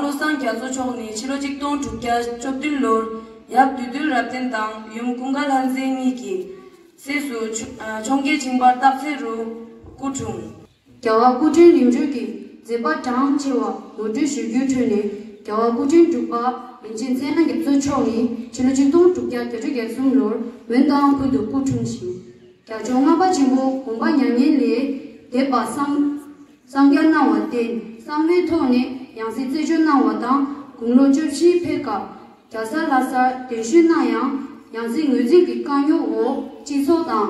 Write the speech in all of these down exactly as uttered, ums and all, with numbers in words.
བློ་བཟང་རྒྱ་མཚོ་མཆོག་ནི་ཕྱི་ལོ་ཆིག་སྟོང་དྲུག་བརྒྱ་བཅུ་བདུན་ལོར་ཡབ་བདུད་འདུལ་རབ་བརྟན་དང་ཡུམ་ཀུན་དགའ་ལྷ་མཛེས་གཉིས་ཀྱི་སྲས་སུ་ཆུ་ཨ་འཕྱོངས་རྒྱས་བྱིན་པར་སྟག་འཚེར་རུ་སྐུ་འཁྲུངས། རྒྱལ་བ་སྐུ་ཕྲེང་རིམ་བྱོན་གྱི་མཛད་པ་གྲངས་ཆེ་བ་ངོ་སྤྲོད་ཞུ་རྒྱུའི་ཁྲོད་ནས། རྒྱལ་བ་སྐུ་ཕྲེང་དྲུག་པ་རིན་ཆེན་ཚེ་དབང་རྒྱ་མཚོ་མཆོག་ནི་ཕྱི་ལོ་ཆིག་སྟོང་དྲུག་བརྒྱ་བརྒྱད་ཅུ་གྱ་གསུམ་ལོར་མོན་རྟ་དབང་ཁུལ་དུ་སྐུ་འཁྲུངས་ཤིང་། རྒྱལ་མཆོག་ལྔ་པ་ཆེན་པོ་དགོངས་པ་མྱ་ངན་ལས་འདས་པ་གསང་གསང་རྒྱ་གནང་བར་བརྟེན། གསང་བའི་ཐོག་ནས་ཡང་སྲིད་རྩད་གཅོད་གནང་བ་དང་། དགུང་ལོ་བཅུ་བཞི་ཕེབས་སྐབས་རྒྱལ་ས་ལྷ་སར་གདན་ཞུ་གནང་ཡང་། ཡང་སྲིད་ངོས་འཛིན་གྱི་དཀའ་རྙོག་འོག་སྤྱི་ཚོགས་དང་།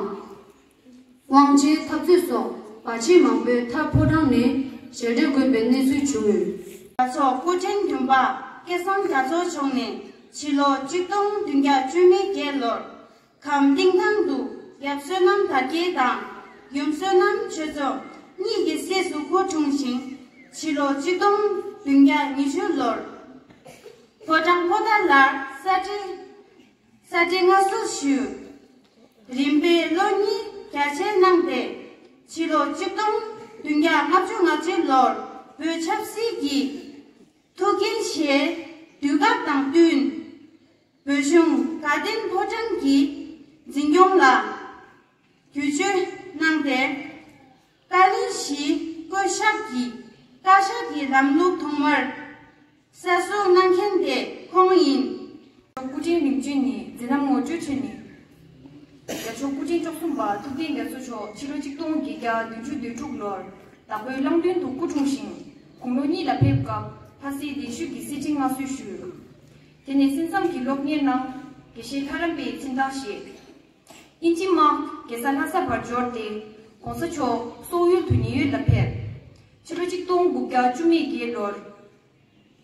དབང་ཆའི་འཐབ་རྩོད་སོགས་བར་ཆད་མང་པོའི་མཐར་ཕོ་བྲང་ནས་ཞལ་བྲལ་དགོས་པའི་གནས་ཚུལ་བྱུང་ཡོད། རྒྱལ་མཆོག་སྐུ་ཕྲེང་བདུན་པ་སྐལ་བཟང་རྒྱ་མཚོ་མཆོག་ནི་ཕྱི་ལོ་ཆིག་སྟོང་བདུན་བརྒྱ་བཅུ་མེད་བརྒྱད་ལོར་ཁམས་གླིང་ཐང་དུ་ཡབ་བསོད་ནམས་དར་རྒྱས་དང་ཡུམ་བསོད་ནམས་ཆོས་འཛོམས་གཉིས་ཀྱི་སྲས་སུ་སྐུ་འཁྲུངས་ཤིང་། ཕྱི་ལོ་ཆིག་སྟོང་བདུན་བརྒྱ་ཉི་ཤུ་ལོར་ཕོ་བྲང་པོ་ཏཱ་ལར་ས་ཁྲི་ས་ཁྲི་མངའ་གསོལ་ཞུས། རིམ་པས་ལོ་གཉིས་རྒྱ་ཆེར་གནང་སྟེ། ཕྱི་ལོ་ཆིག་སྟོང་བདུན་བརྒྱ་ལྔ་བཅུ་ང་གཅིག་ལོར་བོད་ཆབ་སྲིད་ཀྱི་ཐུགས་འགན་བཞེས། དུས་སྐབས་དང་བསྟུན་བོད་གཞུང་དགའ་ལྡན་ཕོ་བྲང་གི་འཛིན་སྐྱོང་ལ་བསྒྱུར་བཅོས་གནང་སྟེ། བཀའ་བློན་བཞིའི་བསྐོ་གཞག་གིས་བཀའ་ཤག་གི་ལམ་ལུགས་ཐོག་མར་གསར་བཟོ་གནང་མཁན་དེ་ཁོང་ཡིན། སྐུ་ཕྲེང་རིམ་བྱོན་ནི་མཛད་རྣམ་ངོ་སྤྲོད་ཆེད་ནི། རྒྱལ་མཆོག་སྐུ་ཕྲེང་བཅུ་གསུམ་པ་ཐུབ་བསྟན་རྒྱ་མཚོ་མཆོག་ཕྱི་ལོ་ཆིག་སྟོང་བརྒྱད་བརྒྱ་བདུན་ཅུ་དོན་དྲུག་ལོར་བདག་པོའི་གླང་མདུན་དུ་སྐུ་འཁྲུངས་ཤིང་། དགུང་ལོ་གཉིས་ལ་ཕེབས་སྐབས་ལྷ་སའི་གདན་ཞུས་ཀྱིས་གསེར་ཁྲི་མངའ་གསོལ་ཞུས། དེ་ནས་གསན་བསམ་གྱི་སློབ་གཉེར་གནང་། དགེ་བཤེས་ལྷ་རམས་པའི་མཚན་རྟགས་བཞེས། དབྱིན་ཇི་དམག་རྒྱལ་ས་ལྷ་ས་བར་འབྱོར་ཏེ། གོང་ས་མཆོག་སོག་ཡུལ་དུ་ཉེ་ཡོད་ལ་ཕེབས། ཕྱི་ལོ་ཆིག་སྟོང་དགུ་བརྒྱ་བཅུ་མེད་བརྒྱད་ལོར་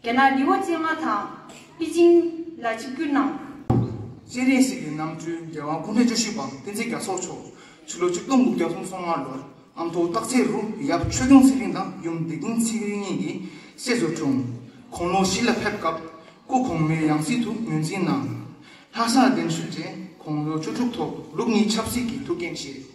རྒྱ་ནག་ལི་ཝ་བཅོ་ལྔ་དང་པེ་ཅིང་ལ་ཆིབས་བསྒྱུར་གནང་། སྤྱན་རས་གཟིགས་ཀྱི་རྣམ་སྤྲུལ་རྒྱལ་དབང་སྐུ་ཕྲེང་བཅུ་བཞི་པ་བསྟན་འཛིན་རྒྱ་མཚོ་མཆོག་ཕྱི་ལོ་ཆིག་སྟོང་དགུ་བརྒྱ་སུམ་ཅུ་སོ་ལྔ་ལོར་ཨ་མདོ་སྟག་འཚེར་རུ་ཡབ་ཆོས་སྐྱོང་ཚེ་རིང་དང་ཡུམ་བདེ་སྐྱིད་ཚེ་རིང་གཉིས་ཀྱི་སྲས་སུ་འཁྲུངས། དགུང་ལོ་བཞི་ལ་ཕེབས་སྐབས་སྐུ་གོང་མའི་ཡང་སྲིད་དུ་ངོས་འཛིན་གནང་། ལྷ་སར་གདན་ཞུས་རྗེས་དགུང་ལོ་བཅུ་དྲུག་ཐོག་ལུགས་གཉིས་ཆབ་སྲིད་ཀྱི་ཐུགས་འགན་བཞེས།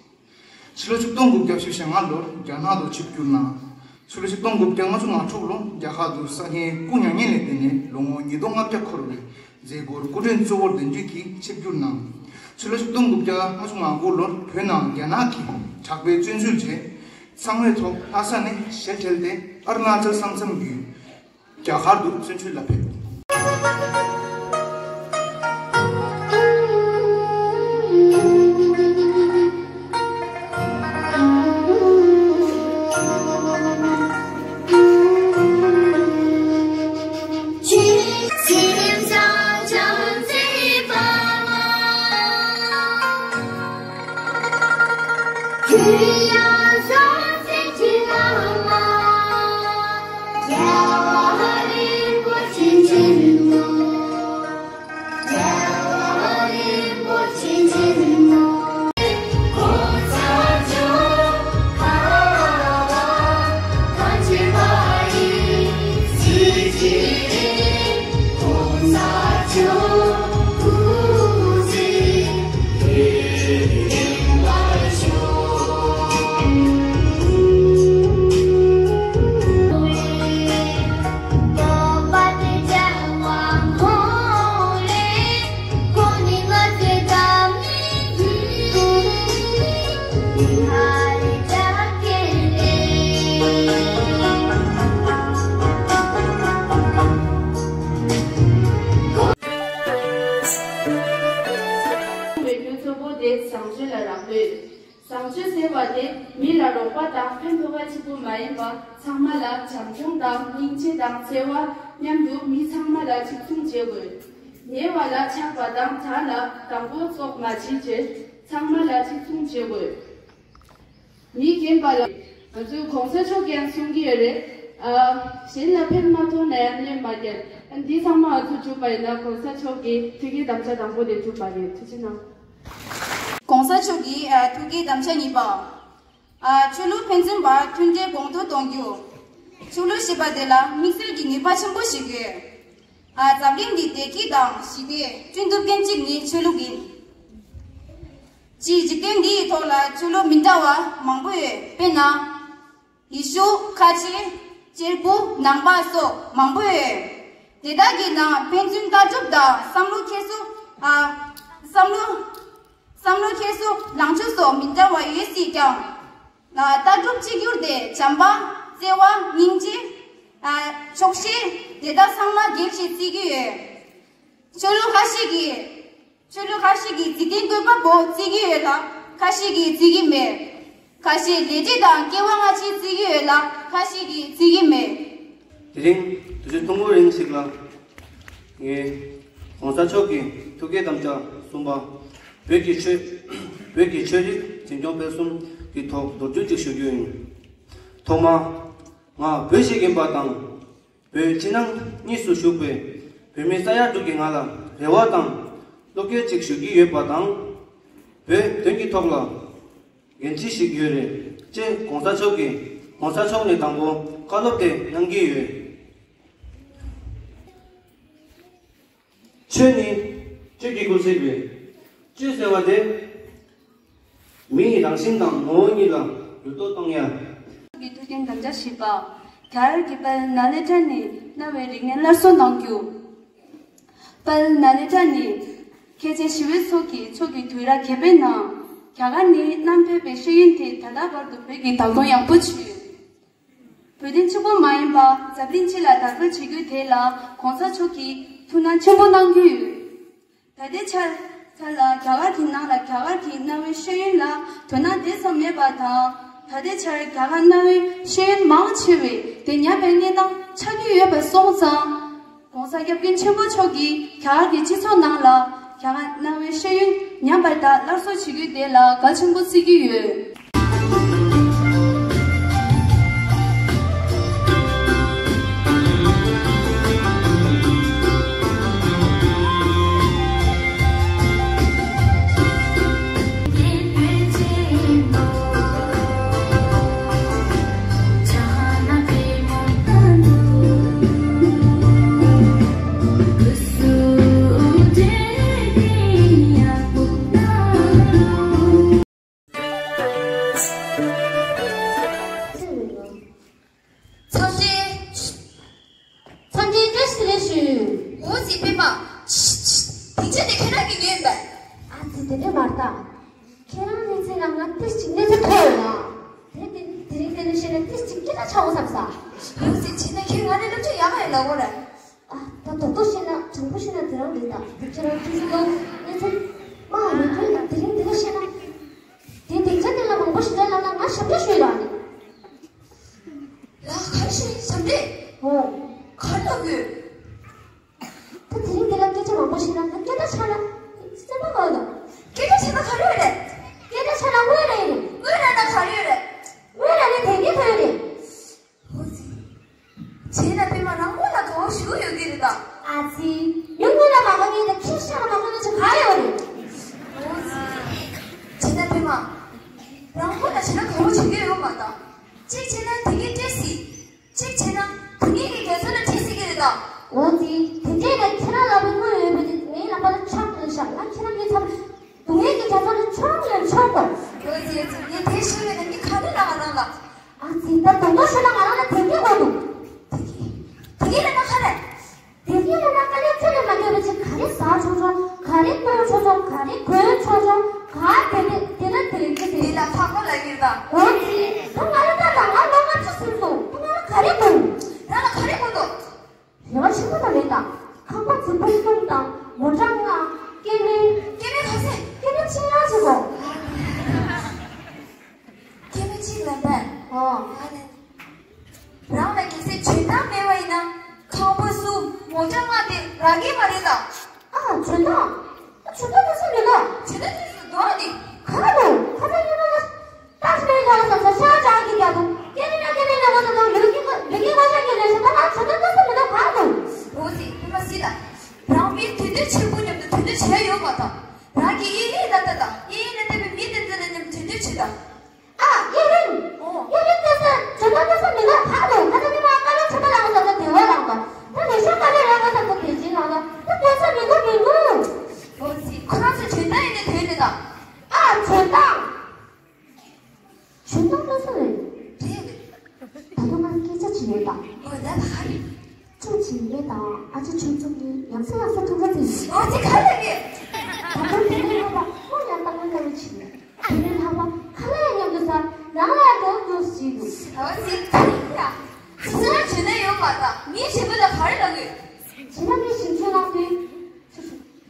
ཕྱི་ལོ་ཆིག་སྟོང་དགུ་བརྒྱ་བཞི་བཅུ་ཞེ་ལྔ་ལོར་རྒྱ་ནག་ཏུ་ཆིབས་བསྒྱུར་གནང་། ཕྱི་ལོ་ཆིག་སྟོང་དགུ་བརྒྱ་ལྔ་བཅུ་ང་དྲུག་ལོར་རྒྱ་གར་དུ་ས་སྐྱའི་སྐུ་མྱ་ངན་ལས་འདས་ནས་ལོ་ངོ་ཉིས་སྟོང་ལྔ་བརྒྱ་འཁོར་བའི་མཛད་སྒོར་སྐུ་མགྲོན་གཙོ་བོར་གདན་འདྲེན་གྱིས་ཆིབས་བསྒྱུར་གནང་། ཕྱི་ལོ་ཆིག་སྟོང་དགུ་བརྒྱ་ལྔ་བཅུ་ང་དགུ་ལོར་བོད་ནང་རྒྱ་ནག་གི་དྲག་པོའི་བཙན་འཛུལ་རྗེས། གསང་བའི་ཐོག་ལྷ་ས་ནས་ཞལ་བྲལ་ཏེ་ཨ་རུ་ན་ཅལ་ས་མཚམས་བརྒྱུད། རྒྱ་གར་དུ་བཙན་བྱོལ་ལ་ཕེབས། བཟང་སྤྱོད་ཟེར་བ་དེ་མི་ལ་རོགས་པ་དང་ཕན་ཐོགས་པ་གཅིག་པུ་མ་ཡིན་པ་ཚང་མ་ལ་བྱམས་སྐྱོང་དང་སྙིང་རྗེ་དང་བརྩེ་བ་མཉམ་དུ་མི་ཚང་མ་ལ་གཅིག་མཚུངས་བྱེད་དགོས། ཉེ་བ་ལ་ཆགས་པ་དང་བྲལ་ལ་དང་པོ་ཙོག་མ་བྱེད་ཅེས་ཚང་མ་ལ་གཅིག་མཚུངས་བྱེད་དགོས། མི་རྒན་པ་ལ་ང་ཚོའི་གོང་ས་མཆོག་གིས་ཡང་གསུང་གི་ཡོད་རེད། ཨ་གཞན་ལ་ཕན་མ་ཐོགས་ན་ཡང་གནོད་མ་སྐྱེལ། ཨ་འདི་ཚང་མ་ང་ཚོ་བསྒྲུབས་པ་ཡིན་ན་གོང་ས་མཆོག་གི་ཐུགས་ཀྱི་དམ་བཅའ་དང་པོ་དེ་འགྲུབ་པ་རེད། ཐུགས་རྗེ་གནང་། གོང་ས་མཆོག་གི་ཨ་ཐུགས་ཀྱི་དམ་བཅའ་གཉིས་པ། ཨ་ཆོས་ལུགས་ཕན་ཚུན་བར་མཐུན་སྒྲིལ་གོང་དུ་གཏོང་རྒྱུ། ཆོས་ལུགས་ཞེས་པ་དེ་ལ་དམིགས་བསལ་གྱི་ནུས་པ་ཆེན་པོ་ཞིག་ཡོད། ཨ་འཛམ་གླིང་འདིའི་བདེ་སྐྱིད་དང་ཞི་བདེ་བསྐྲུན་ཐུབ་མཁན་གཅིག་ནི་ཆོས་ལུགས་ཡིན། སྤྱིར་འཇིག་རྟེན་འདིའི་ཐོག་ལ་ཆོས་ལུགས་མི་འདྲ་བ་མང་པོ་ཡོད། དཔེར་ན། ཡེ་ཤུ། ཁ་ཆེ། གཅེར་བུ་ནང་པ་སོགས་མང་པོ་ཡོད། དེ་དག་གི་ནང་ཕན་ཚུན་ལྟ་གྲུབ་དང་བསམ་བློ་འཁྱེར་སོ། ཨ། བསམ་བློ། བསམ་བློ་འཁྱེར་སོ་ལངས་ཕྱོགས་སོགས་མི་འདྲ་བ་ཡོད་སྲིད་ཀྱང་། ལྟ་གྲུབ་གཅིག་གྱུར་དེ་བྱམས་པ། བརྩེ་བ། སྙིང་རྗེ། ཆོག་ཤེས། དེ་དག་ཚང་མ་རྒྱས་ཤིང་བརྩི་གི་ཡོད། ཆོས་ལུགས་ཁ་ཤས་ཀྱིས། ཆོས་ལུགས་ཁ་ཤས་ཀྱིས་འཇིག་རྟེན་བཀོད་པ་པོ་བརྩི་གི་ཡོད་ལ་ཁ་ཤས་ཀྱིས་བརྩི་གི་མེད། ཁ་ཤས་ལས་འབྲས་དང་སྐྱེ་བ་སྔ་ཕྱི་བརྩི་གི་ཡོད་ལ་ཁ་ཤས་ཀྱིས་བརྩི་གི་མེད། དེ་རིང་དུས་ཚོད་ཐུང་ངུ་རིང་ཞིག་ལ། ངས་༸གོང་ས་མཆོག་གི་ཐུགས་བསྐྱེད་དམ་བཅའ་གསུམ་པ། བོད་ཀྱི་ཆོས། བོད་ཀྱི་ཆོས་རིག་འཛིན་སྐྱོང་སྤེལ་གསུམ་གྱི་ཐོག་མདོར་བསྡུས་ཅིག་ཞུ་རྒྱུ་ཡིན། ཐོག་མ། ང་བོད་ཞིག་ཡིན་པ་དང་། བོད་ཕྱི་ནང་གཉིས་སུ་བཞུགས་པའི་བོད་མི་ས་ཡ་དྲུག་གིས་ང་ལ་རེ་བ་དང་བློ་འགེལ་ཅིག་ཞུ་གི་ཡོད་པ་དང་། བོད་དོན་གྱི་ཐོག་ལ་འགན་འཁྲི་ཞིག་ཡོད་རེད་ཅེས་༸གོང་ས་མཆོག་གིས་༸གོང་ས་མཆོག་ནས་དང་པོ་བཀའ་སློབ་དེ་གནང་གི་ཡོད། ཆོས་ནི་སྤྱོད་ཀྱི་སྐུལ་ཚིག་རེད། སྤྱོད་ཟེར་བ་དེ། མིའི་རང་བཞིན་དང་ངོ་བོ་གཉིས་ལ་འགྱུར་ལྡོག་གཏོང་ཡ། གི་ཐུགས་རྒྱན་དམ་བཅའ་བཞི་པ། རྒྱ་གར་གྱི་དཔལ་ནཱ་ལེནྡྲ་ནས་གནའ་བོའི་རིག་གནས་སླར་གསོ་གནང་རྒྱུ། དཔལ་ནཱ་ལེནྡྲ་ནས་མཁན་ཆེན་ཞི་བའི་གཙུག་གི་མཆོག་གི་དུས་རབས་བརྒྱད་པའི་ནང་རྒྱ་གར་ནས་བསྣམས་ཕེབས་པའི་ཤེས་ཡོན་དེ་ད་ལྟ་བར་དུ་བོད་ཀྱིས་བདག་དབང་ཡག་པོ་བྱས་ཡོད། བོད་དོན་གཅིག་པུ་མ་ཡིན་པ་འཛམ་གླིང་སྤྱི་ལ་དར་སྤེལ་བྱེད་རྒྱུ་དེ་ལ་༸གོང་ས་མཆོག་གིས་ཐུགས་སྣང་ཆེན་པོ་གནང་གི་ཡོད། ད་ལྟའི་ཆར་ཆར་ལ་རྒྱ་གར་གྱི་ནང་ལ་རྒྱ་གར་གྱི་གནའ་བོའི་ཤེས་ཡོན་ལ་དོ་སྣང་དེ་ཙམ་མེད་པ་དང་། ད་ལྟའི་ཆར་རྒྱ་གར་གནའ་བོའི་ཤེས་ཡོན་མང་ཆེ་བས་དེ་ཉམས་པའི་གནས་སྟངས་ཆགས་ཀྱི་ཡོད་པ་སོང་ཙང་། ༸གོང་ས་༸སྐྱབས་མགོན་ཆེན་པོ་མཆོག་གིས་རྒྱ་གར་གྱི་སྤྱི་ཚོགས་ནང་ལ་རྒྱ་གར་གནའ་བོའི་ཤེས་ཡོན་ཉམས་པ་དག་སླར་གསོ་བྱེད་རྒྱུ་དེ་ལ་གལ་ཆེན་པོ་བརྩི་གི་ཡོད། འཚམས་འདྲི། འཚམས་འདྲི་བཀྲ་ཤིས་བདེ་ལེགས་ཞུ། འོ་ཙི་པད་མ། དེ་ཆ་དེ་ཁྱེད་རང་གི་ཉོས་ཡིན་པས། ཨ་ཙི་དེ་འདྲ་མ་རེད་ད། ཁྱེད་རང་གནས་ཚུལ་ལ་ང་ཏིས་ཅིག་གནས་ཚུལ་ཐོས་ཡོད་ལ། དེ་དེ་དེ་རིང་དེ་ནས་བཤད་ན་ཏིས་ཅིག་སྐད་གྲགས་ཆགས་འོང་བསམ་ས། འོ་ཙི་བྱས་ན་ཁྱེད་ང་ནས་སློབ་སྦྱོང་ཡག་ག་ཡོད་ལབ་དགོས་རེད། ཨ། ད་རྡོག་རྡོག་བཤད་ན་དྲང་པོ་བཤད་ན་དེ་རང་རེད་ད། ཁྱེད་རང་ཁྱེད་ཚོ་གནས་ཚུལ་མ་རེད་དུས་དེ་རིང་དེ་ག་བཤད་ན། དེ་སྡིངས་ཆ་དེ་ལ་མང་པོ་ཞིག་རེད་ལབ་ན་ང་ཞབས་འདྲེན་ཞུས་ཡོད་ཨ་ནི། ལགས་ག་རེ་ཞུས་ཞབས་འདྲེན། ཨོ། ག་རེ་ལབ་ཡོད། ད་དེ་རིང་འདི་ལ་སྐད་ཆ་མང་པོ་བཤད་ན་ང་སྐད་གྲགས་ཆགས་ན་སེམས་པ་དགའ་འདུག་སྐད་གྲགས་ཆགས་ན་ག་རེ་རེད། སྐད་གྲགས་ཆགས་ན་དངུལ་རག་ཡིན། དངུལ་རག་ན་ག་རེ་ཡོད་རེད། དངུལ་རག་ན་དེང་གི་ཐོན་རེད། ཧོ་ཙི། བྱས་ན་པད་མ་རང་མགོ་ལ་དགའ་བོ་ཞུ་ཡོད་ཀྱི་རེད་ད། ཨ་ཙི། མི་དངུལ་ལ་མ་དགའ་མཁན་དང་ཁྱི་ཤ་ལ་མ་དགའ་མཁན་ཅིག་ག་ཡོད་རེད། ཧོ་ཙི། བྱས་ན་པད་མ། རང་མགོ་ལ་ཞེ་དྲག་དགའ་བོ་བྱེད་ཀྱི་ཡོད་མ་རེད་ད། གཅིག་བྱས་ན་དེང་གི་སྤྲད་སྲིད། གཅིག་བྱས་ན་དེ་ཉིད་ཀྱི་རྒྱ་མཚོ་ལ་བྲིས་སྲིད་ཀྱི་རེད་དམ། འོ་ཙི། དེ་འདྲས་ལ་ཁྱེད་རང་ལ་བུ་དངོས་ཡོད་པ་དེ་ངའི་ལག་པ་ལ་ཆགས་དགོས་ཤག་ང་ཁྱེད་རང་གི་ཚབ་སྡུག་བསྔལ་གྱི་རྒྱ་མཚོ་ལ་མཆོང་ཡང་མཆོང་དགོས། འོ་ཙི་འོ་ཙི། ངས་དེ་ཤེས་ཡོད་ན་ངས་ག་རེ་ལབ་ང་རང་ལ། ཨ་ཙི། ད་དོན་དག་ཤོད་ན་ང་རང་ལ་དེ་གས་དགོས་འདུག་དེ་གས། དེ་གས་ལབ་ན་ག་རེ། དེ་གས་ལབ་ན་དཀའ་ལས་ཁྱོན་ནས་མ་བརྒྱབ་པ་ཅིག་ག་རེ་ཟ་ཆོག་ཆོག་ག་རེ་གཏོང་ཆོག་ཆོག་ག་རེ་གོན་ཆོག་ཆོག་ག་དེ་དེ་དེ་ལ་དེ་རིགས་ཀྱི་དེ་ལ་ཕག་པ་ལབ་ཀྱི་རེད་ད། འོ་དེ། ད་ང་ལ་ལྟ་ད་ང་ལོ་ལྔ་བཅུ་ཟིན་སོང་། ད་ང་ལ་ག་རེ་དགོས། རང་ལ་ག་རེ་དགོས་འདུག་རེ་བ་ཆེན་པོ་དང་མེད་ད། ཁང་པ་རྫིག་པོ་གསུམ་དང་མོ་ཊ་ལྔ། སྐྱེ་དམན། སྐྱེ་དམན་ག་ཚད། སྐྱེ་དམན་ཕྱིར་ལ་ཆེ་གོ་སྐྱེ་དམན་གཅིག་ལ་འབད། ཨོ། རང་ལ་གལ་སྲིད་འཇོན་ཐང་མེད་པ་ཡིན་ན་ཁང་པ་གསུམ་མོ་ཊ་ལྔ་དེ་རག་གི་མ་རེད་ད། ཨ། འཇོན་ཐང་། ཨ། འཇོན་ཐང་ལྟ་ས་མེད་ལ། འཇོན་ཐང་ལྟ་ས་འདུག་ཨ་ནི། ག་རེ་འདུག་ཁ་ཚ་ཉི་མ་ལ། ཏག་ཏག་ཡོད་ལ་བསམ་ས་ཤ་ཅག་གི་རྒྱ་དུ། སྐད་རིགས་ན་སྐད་རིགས་ན་གོ་ས་དང་ལུས་ཀྱི་གོ་ལུས་ཀྱི་གོ་ཤ་སྐད་ལས་ཤ་ད་ང་འཇོན་ཐང་ལྟ་ས་མེད་ལ་ག་རེ་འདུག་འོ་ཙི། ཕ་མ་སྲིད་ད། རང་མིའི་དོན་དུ་ཆེན་པོ་མཉམ་དུ་དོན་དུ་བྱས་ཡོད་མ་ད། རང་གི་ཡིན་ཡིན་ལ་ལྟ་དང་ཡིན་ཡིན་ལ་བལྟས་པའི་མི་དེ་ཚོ་ལ་མཉམ་དོན་དུ་བྱེད་དང་། ཨ། ཡེ་རིང་། ཨོ། ཡེ་རིང་སྐད་ཆ་ཇོ་ན་སྐད་ཆ་མི་ལ་ཁག་འདུག་ད་ནི་མ་ཀ་ལ་ཆུ་པ་ལ་ང་ད་ད་དེ་བ་ལ་ད་ད་ལེ་ཤ་ཀ་ལེ་ར་ང་ད་ད་དེ་ཅི་ལ་ད་ད་སྐད་ཆ་མི་འདུག་མི་འདུག་ཨོ་ཙི། ཁོ་རང་ཚོ་ཇོན་ཐང་ཡིན་ནི་དོན་ནི་ད། ཨ། ཇོན་ཐང་། ཇོན་ཐང་ལྟ་ས་རེད། རེད། ད་དུང་ང་སྐད་ཆ་ཅི་ཡོད་ད། ཞིང་ལས་དང་ཨ་ཅེ་ཆུང་ཆུང་གཉིས་ཡང་སེ་ཡང་སེ་ཐུག་འཕྲད་ཟིན། ཨོ་ཙི་ཁ་ལ་གི། ད་དུང་དེ་ནས་ལྷག་པ་ཁོང་ཡང་ལྟ་སྐོར་ལྟ་བུ་བྱེད། དེ་ནས་ལྷག་པ་ཁ་ལ་ཡང་མཉམ་དུ་ཟ། ནང་ལ་ཡང་འགྲོ་འགྲོ་ཞིག་འདུག་ཨོ་ཙི་ཁ་ལ་གི་ཡ། ཁྱེད་ཚོ་ལ་བྱོན་ན་ཡོང་མ་ད་ངའི་བྱེད་པོ་ལ་ག་རེ་ལབ་དགོས། བྱས་ན་ངས་ཞིང་ཆུ་བླངས་དུས།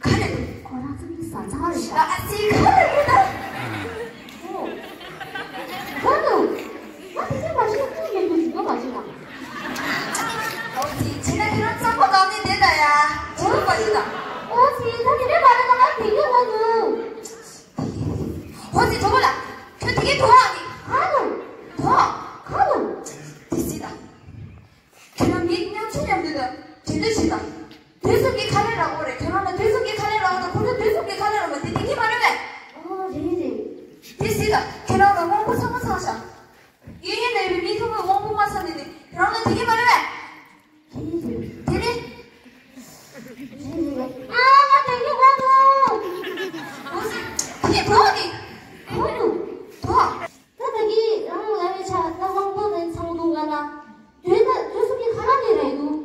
ཁ་རེད་འདུག་ཁོ་རང་ཚོ་གཉིས་ཟ་ཚང་རེད་ཤག་ཨ་ཙི་ཁ་ལ་གི་ད། ཨོ། ཁོ་ནུ། ང་དེ་ཚོ་མ་ཤེས་ཁོ་ཡོད་དུས་ཞུ་གི་མ་བྱེད་ལ། ཨོ་ཙི་བྱས་ན་ཁྱེད་རང་གཙང་པོ་གང་ནས་བསྡད་ད་ཡ། ཁྱེད་རང་མ་ཤེས་ད། ཨོ་ཙི་ད་དེ་འདྲའི་མ་རེད་ད་ང་དེ་གི་ཧོ་ནུ། ཨོ་ཙི་གྲོགས་པོ་ལ། ཁྱོད་དེ་གི་དོ་ཨ་ནི། ཁ་ནུ། དོ། ཁ་ནུ། དེ་སྲིད་ད། ཁྱེད་རང་མི་མཉམ་ཆུང་མཉམ་དུ་དང་འབྲེལ་འདོད་བྱེད་དང་། དུས་གསུམ་གྱི་ཁ་ལས་རག་གོ་རེད། ཁྱོད་རང་ལ་དུས་གསུམ་གྱི་ཁ་ལས་རག་གོ་དང་ཁོ་ཚོ་དུས་གསུམ་གྱི་ཁ་ལས་རག་མ་དེ་དེ་གི་མ་རེད་པས། ཨོ་རེད་རེད། དེ་སྲིད་ད་ཁྱེད་རང་ལ་དབང་པོ་ཚང་མ་ཚང་ཤག་གཡས་གཡོན་ན་ཡོད་པའི་མི་ཚང་མ་དབང་པོ་མ་ཚང་ནས་ནི་རང་ལ་དེ་གི་མ་རེད་པས། རེད་རེད། དེ་ནི། རེད་རེད། ཨ་ང་དེ་གི་དབང་པོ། ཨོ་ཙི་དེ་གི་དོ་ནི། དོ་ནུ། དོ། ད་ད་གི་རང་ལ་བའི་ཆ་ད་དབང་པོ་ནས་ཚང་འདུག་ང་ལ། དུས་ད་དུས་གསུམ་གྱི་ཁ་རང་ནས་རེད་འདུག་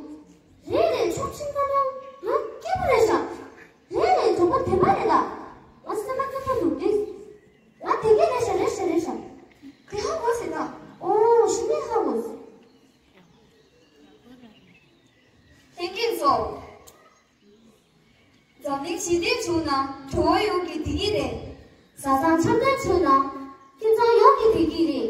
རེད་རེད། ཆོག་ཆིང་ད་ན་ང་སྐྱེས་པ་རེད་ཤག་རེད་རེད། གྲོགས་པོ་དེ་མ་རེད་ད། ང་སེམས་པ་སྐྱིད་པོ་འདུག་རེད། ང་དེ་གས་རེད་ཤག་རེད་ཤག་རེད་ཤག་དེ་ཧ་གོ་ཟེར་ད། ཨོ་ཞི་མི་ཧ་གོ་ཟེར། ལྷན་རྒྱས་ཚོ། འཛམ་གླིང་ཞི་བདེ་བྱུང་ན་འགྲོ་བ་ཡོངས་ཀྱི་བདེ་སྐྱིད་རེད། བཟའ་ཚང་འཆམ་མཐུན་བྱུང་ན་ཁྱིམ་ཚང་ཡོངས་ཀྱི་བདེ་སྐྱིད་རེད།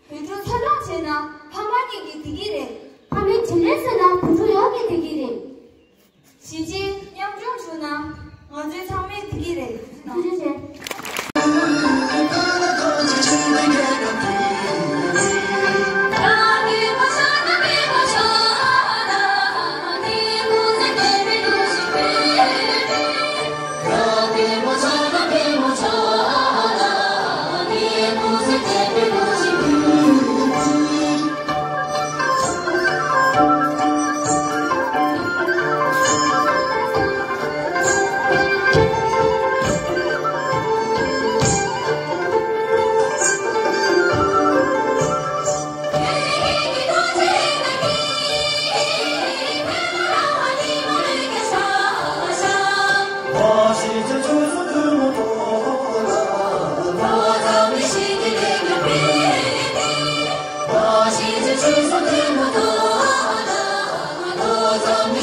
བུ་ཕྲུག་འཚར་ལོངས་བྱས་ན་ཕ་མ་གཉིས་ཀྱི་བདེ་སྐྱིད་རེད། ཕ་མའི་དྲིན་ལན་གཟོས་ན་བུ་ཕྲུག་ཡོངས་ཀྱི་བདེ་སྐྱིད་རེད། གཞིས་བྱེས་མཉམ་སྐྱོང་བྱུང་ན་ང་ཚོའི་ཚང་མའི་བདེ་སྐྱིད་རེད། ཐུགས་རྗེ་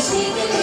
ཆེ།